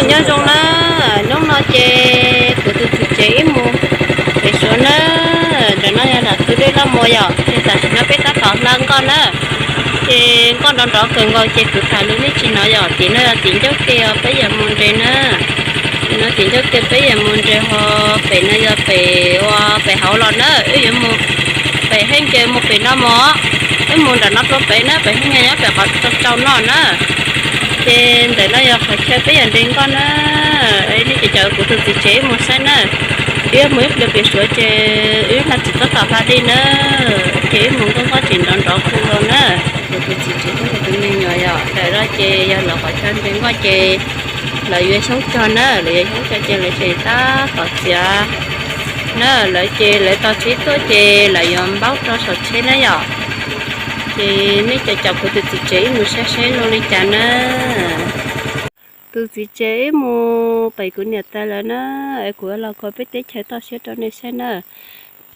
Nyob zoo na, hnub no ces kuv tus txiv tsev wb mus pem Suav na, ntawm no yog nram tus dej Laj Mos yom, ces tam sim no peb tab tom hla nkoj na, ces nkoj nrov nrov kawg nkaus ces kuv tham lus nej tsis hnov yom, tim no yog tim ncauj ke os peb yuav mus nres na, tim no tim ncauj ke peb yuav mus nres ho, pem no yog pem ua pem hauv los na, wb yuav mus pem Heej ces mus pem no mos, wb mus nram no rau pem na, pem Heej nyob pem qhov tsau tsau no na. Ces ntawm no yog qhov chaw peb yuav nres nkoj na. Nej ces caum kuv tus txiv tsev wb mus saib na. Wb mus ib pliag pem Suav ces wb hla tsis txhob tom hla dej na, ces wb mus nkoj nkoj tsis nrov nrov kawg nkaus na. Kuv tus txiv tsev thiab kuv tus me nyuam yom, ntawm no ces yog lawv qhov chaw nres nkoj ces lawv yuav xyoob cog na, lawv yuav xyoob cog ces lawv tseem tab tom txiav na, lawv ces lawv tos tsheb tuaj ces lawv yuav npaub rau saum tsheb na yom. Ces nej caum caum kuv tus txiv tsev wb mus saib seb zoo li cas na. Tus txiv tsev wb mus pem kuv niam tais lawv na, es kuv los kho peb teb chaws toj siab rau nej saib na.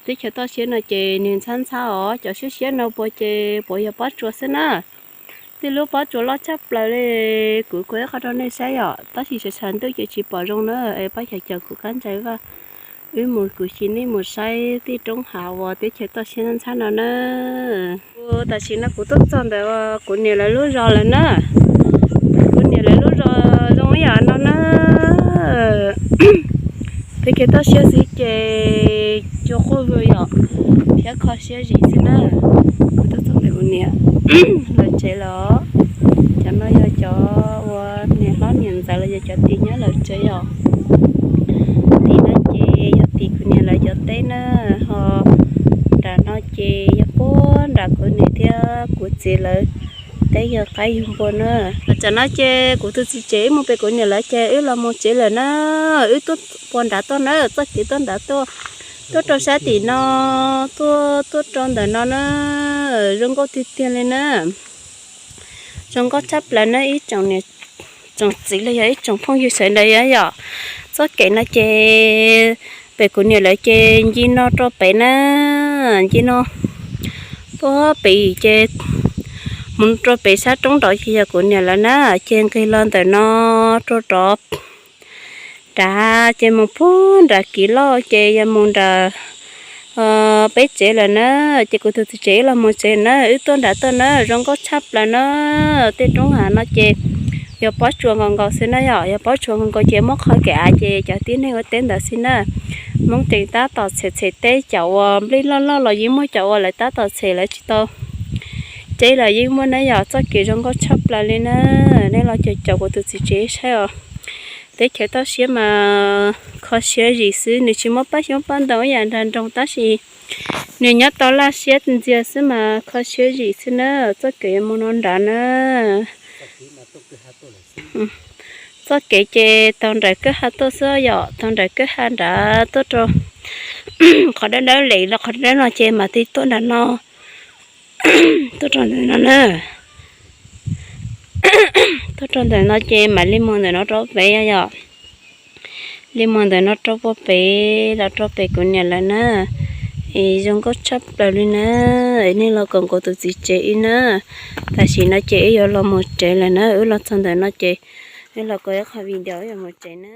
Teb chaws toj siab no ces nws ntxhab ntxhab os, cov siab siab no puas ces puas yog pob tsuas xwb na. Tej lub pob tsuas loj tshaj plaws li, kuv kho ib qho rau nej saib yom, tab sis sawv sawv ntuj ces tsis pom zoo na, es pab caum caum kuv kab ntsais vaj. Wb mus kuv xyuas nej mus saib tej roob hav uas teb chaws toj siab ntxhab no na. Kuv tam sim no kuv tuaj txog ntawm kuv niam lawv lub zos lawm na. Kuv niam lawv lub zos zoo ib yam no na. Teb chaws toj siab xwb ces cua quaj vwm yom, thiab kho siab zim xwb na. Kuv tuaj txog ntawm kuv niam lawv tsev lawm. Cov no yog cov uas niam hlob niam ntxawm los yog cov tim nyob lawv tsev yom. Tim no ces yog tim kuv niam lawv cov teb na, ho nram no ces yog puag nram kuv niam thiab kuv txiv lawv teb yog qaib yug npua na. Tam no ces kuv tus txiv tsev wb mus pem kuv niam lawv ces wb los mus tsev lawm na. Wb tuaj puag nrad tuaj na, txoj kev tuaj nrad tuaj, tuaj rau sab tim no, tuaj tuaj rau ntawm no na, zoo nkauj tiag tiag li na. Zoo nkauj tshaj plaws na ib tsoom niam tsoom txiv los yog ib tsoom phooj ywg sawv daws yom. Txoj kev no ces pem kuv niam lawv ces nce no rau pem na, nce no puag pem ces mus rau pem sab roob nrov ces yog kuv niam lawv na, ces nqis los ntawm no rau rov nrad ces mus puag nram kiv loj ces yog mus nram peb tsev lawm na, ces kuv tus txiv tsev wb los mus tsev na, wb tuaj nrad tuaj na, zoo nkauj tshaj plaws na. Tej roob hav no ces yog pob tsuas nkaus nkaus xwb na yom, yog pob tsuas nkaus nkaus ces muab qhov kev av ces cov tib neeg ua teb ntawd xwb na. Hmoob tseem tab tom txhem txhem teb, cov uas nplej loj loj los yeej muaj, cov uas lawv tab tom txhem lawv tsis tau teb los yeej muaj na yom. Txoj kev zoo nkauj tshaj plaws li na. Nej los caum caum kuv tus txiv tsev saib os. Teb chaws toj siab mas kho siab zim xwb, nws tsis muaj paj xyoob paj ntoo ib yam nrag nroog tab sis nws nyob tau laj siab ntxiag xwb mas kho siab zim xwb na. Txoj kev yuav mus no nrad na. Txoj kev ces tau nram kwj ha tuaj xwb yom, tau nram kwj ha nrad tuaj rau qhov dawb dawb lem los qhov dawb no ces mam li tuaj nram no, tuaj rau ntawm no na. Tuaj rau ntawm no ces mam li mus ntawm no rau pem yom. Li mus ntawm no rau puag pem los rau pem kuv niam lawv na. Es zoo nkauj tshaj plaws li na. Nej los koom kuv tus txiv tsev wb na. Tam sim no ces wb yuav los mus tsev lawm na, wb los txog ntawm no ces wb los koom ib qho video wb yuav mus tsev na.